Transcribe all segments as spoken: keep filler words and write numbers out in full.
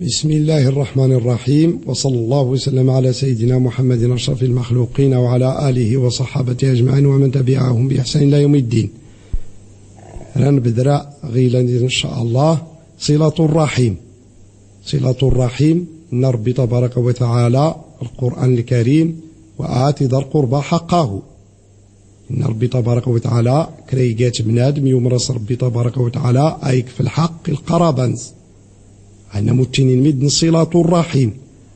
بسم الله الرحمن الرحيم، وصلى الله وسلم على سيدنا محمد أشرف المخلوقين وعلى آله وصحابته أجمعين ومن تبعهم بإحسان إلى يوم الدين. Ranbdra ɣilan, إن شاء الله، صلة الرحم. صلة الرحم، إن ربي تبارك وتعالى القرآن الكريم: "وآت ذا القربى حقه". إن ربي تبارك وتعالى كريجات بنادم يوم راس ربي تبارك وتعالى أيك في الحق القرابانز. عندنا متينين مدن صلة الرحم.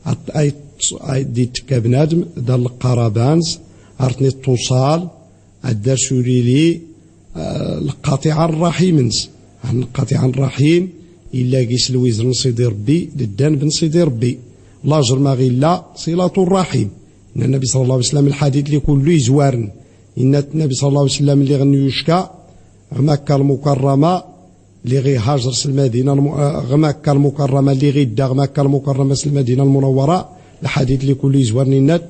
أت-، أي تص-، أي دي تكا بنادم دا القرابانز، أرتني التوصال، الدرس ليلي، آه، القاطع الرحيمنز. عن القاطع الرحيم، إلا قيس الوزر نصيدي ربي، للدان بنصيدي ربي. لا جرم غيلا صلة الرحم. إن النبي صلى الله عليه وسلم الحديث اللي كله يزوارن. إن النبي صلى الله عليه وسلم اللي غنيوشكا، غ مكة المكرمة، اللي غي هاجر المدينة الم-، آه، غ مكة المكرمة، اللي غي دا غ مكة المكرمة المدينة المنورة، الحديث اللي كله يزوارن النت،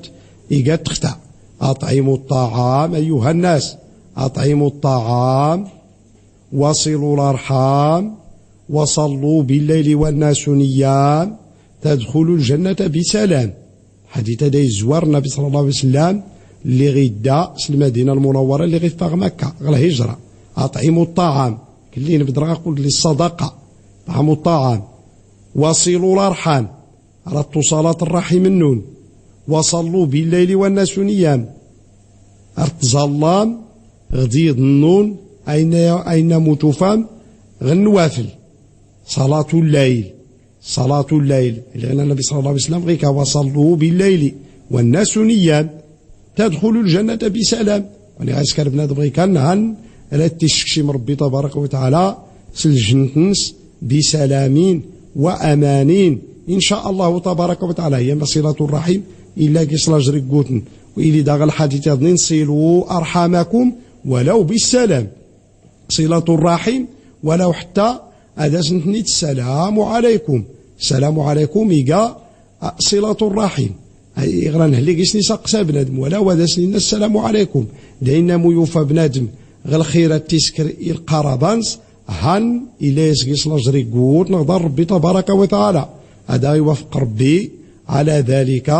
إيقا تختا. أطعموا الطعام أيها الناس، أطعموا الطعام، وصلوا الأرحام، وصلوا بالليل والناس نيام، تدخلوا الجنة بسلام. حديث هذا يزوار النبي صلى الله عليه وسلم، اللي غيدا المدينة المنورة، اللي غيفا غ مكة، غ الهجرة. أطعموا الطعام، كلين بدرا قلت للصدقة، طعموا الطعام، وصلوا الأرحام، رتو صلاة الرحم النون، وصلوا بالليل والناس نيام، رت ظلام غديض النون، أين، أين متفام غنوافل، صلاة الليل. صلاة الليل، اللي غنى النبي صلى الله عليه وسلم غيكا: "وصلوا بالليل والناس نيام تدخلوا الجنة بسلام". وني غايس كان بنادم غيكا نهان، لا تشكشي من ربي تبارك وتعالى، سلجنتنس بسلامين وأمانين. إن شاء الله تبارك وتعالى، هي صلة الرحم، إلا كيس لاجري قوتن. وإلي داغ الحديث يظنين: "صلوا أرحامكم ولو بالسلام". صلة الرحم، ولو حتى أداس نتنيت السلام عليكم. السلام عليكم إيقا صلة الرحم. أي إغران هلي قيسني ساق بنادم، ولا وداس لنا السلام عليكم. داينا ميوفى بنادم غ الخيرة تيسكر القربانس، هن إلى يسقيس لجري قوت نغضر ربي تبارك وتعالى. هذا يوفق ربي على ذلك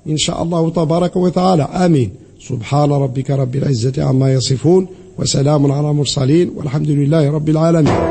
إن شاء الله تبارك وتعالى. آمين. سبحان ربك رب العزة عما يصفون، وسلام على المرسلين، والحمد لله رب العالمين.